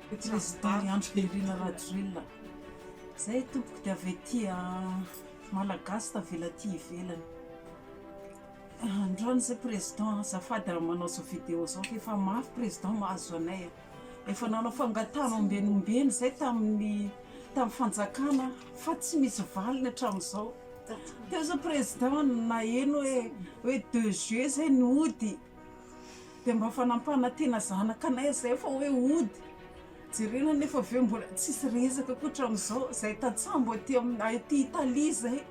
Président Andry Nirina Rajoelina. Zay tompoko dia avy aty Malagasy tavela aty ivelany. Androany zay président azafady raha manao zao vidéo zao fa efa mafy président mahazo anay a. Efa nanao fangatahana ombeny ombeny zay tamin'ny tamin'ny fanjakana fa tsy misy valiny hatramin'izao. Teo zao président naheno hoe hoe 2 juillet zay ny hody. Dia mba efa nampanantena zanaka anay zay fa hoe hody. Jerena nefa avy eo mbola tsisy resaka koa hatramin'izao. Zay tantsambo aty amin'ny aty Italie zay.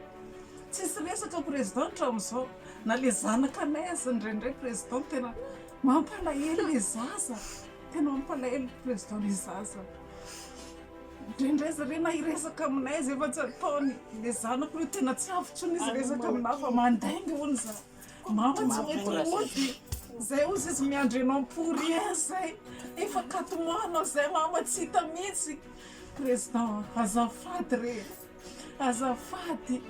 Tsisy resaka président hatramin'izao. Na le zanaka anay aza indraindray président tena mampalahelo le zaza. Tena mampalahelo président le zaza. Indraindray zareo na hiresaka aminay aza efa tsy ataony. Le zanako aloha tena tsy avy intsony izy hiresaka aminahy fa mandainga hono za. Mama tsy mety mody. Zay ozy izy miandry anao pour rien zay. Efa quatre mois anao zay mama tsy hita mihitsy. Président azafady re. Azafady.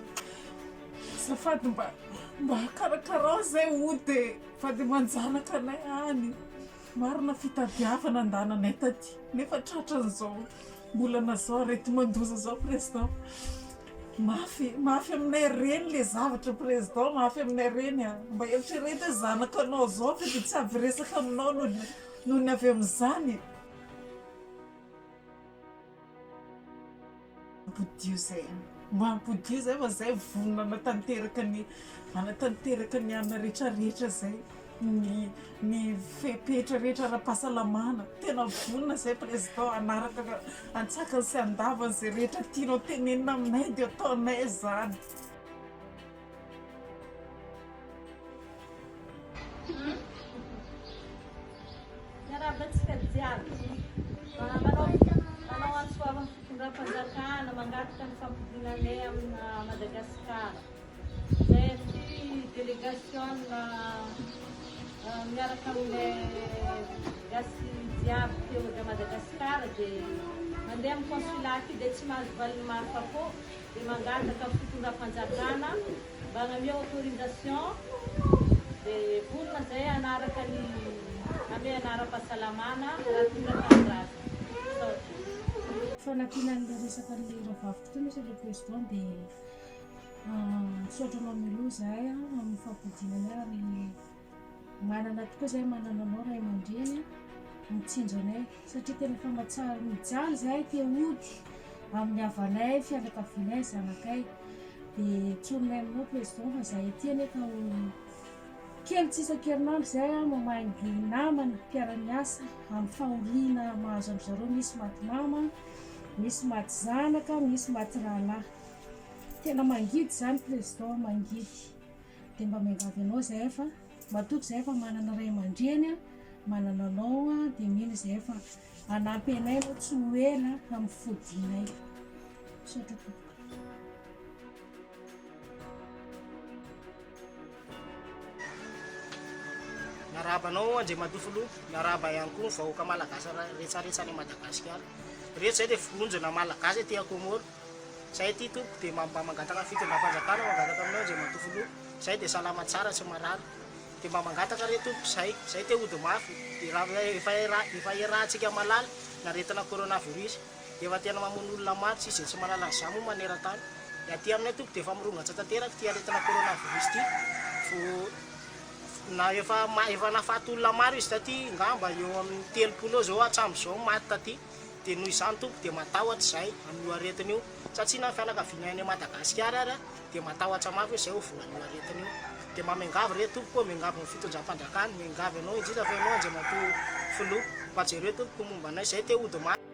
Azafady mba mba karakarao zay hody e. Vady aman-janaka anay any. Marina fitadiavana andananay taty nefa tratran'izao olana zao areti-mandoza zao président. Mafy mafy aminay reny le zavatra président mafy aminay reny a. Mba eritrereto hoe zanakanao zao fa dia tsy avy resaka aminao noho noho ny avy amin'izany. Ampodio zay a. Mba ampodio zay fa zay vonona hanatanteraka ny hanatanteraka ny anona rehetra rehetra zay. Ny ny fepetra rehetra ara-pahasalamana. Tena vonona zay président hanaraka antsakany sy andavany zay rehetra tianao tenenina aminay dia ataonay zany. Miarahaba antsika jiaby. Manao manao antso avo amin'ny fitondram-panjakana mangataka ny fampodiana anay amina Madagasikara. Izay aty délégation miaraka amin'ilay gasy jiaby teo avy à Madagasikara dia mandeha amin'ny consulat aty dia tsy mahazo valiny mahafa-po dia mangataka amin'ny fitondram-panjakana Mba hanamia autorisation dia vonona zay hanaraka ny hamehana ara-pahasalamana raha tonga tanindrazana. Misaotra. Fanampiana an'ilay resaka an'ilay rahavaviko teo Monsieur le Président dia misaotra anao mialoha izahay amin'ny fampodiana anay ary manana tokoa izahay manana anao ray aman-dreny mitsinjo anay satria tena efa mahatsiaro mijaly izahay te hody amin'ny havanay, fianakavianay, zanakay. Dia tsorinay aminao Président fa zahay aty anie ka ho kely tsy isan-kerinandro izay aho mamaingy namana mpiara-miasa amin'ny fahoriana mahazo an-dry zareo misy maty mama, misy maty zanaka, misy maty rahalahy. Tena mangidy izany Président, mangidy. Dia mba miangavy anao izahay fa matoky izahay fa manana ray aman-dreny, manana anao dia mino izahay fa hanampy anay ianao tsy ho ela amin'ny fodianay. Misaotra tompoko. Miarahaba anao Andriamatoa Filoha, miarahaba ihany koa ny vahoaka Malagasy rehetrarehetra any Madagasikara. Ireto izay dia vonjona Malagasy aty Comores. Izay aty tompoko dia mba mangataka fitondram-panjakana, mangataka aminao Andriamatoa Filoha. Izay dia salama tsara tsy marary. Dia mba mangataka re tompoko izay, izay te hody mafy, efa efa iarahantsika mahalala ny aretina coronavirus. Efa tena mamono olona maro tsisy izay tsy mahalala an'izany moa maneran-tany. Ny aty aminay tompoko dia efa mirongatra tanteraka ity aretina coronavirus ity. Vao na efa efa nahafaty olona maro izy taty, ngamba eo amin'ny 30 eo izao hatramin'izao maty taty. Dia noho izany tompoko dia matahotra izahay amin'io aretina io. Satria na ny fianakavianay any Madagasikara ary dia matahotra mafy hoe izay ho voan'io aretina io. Dia mba miangavy re tompoko ô, miangavy ny fitondram-panjakana, miangavy anao indrindra fa ianao Andriamatoa Filoha. Mba jereo tompoko ny momba anay, izay te hody mafy.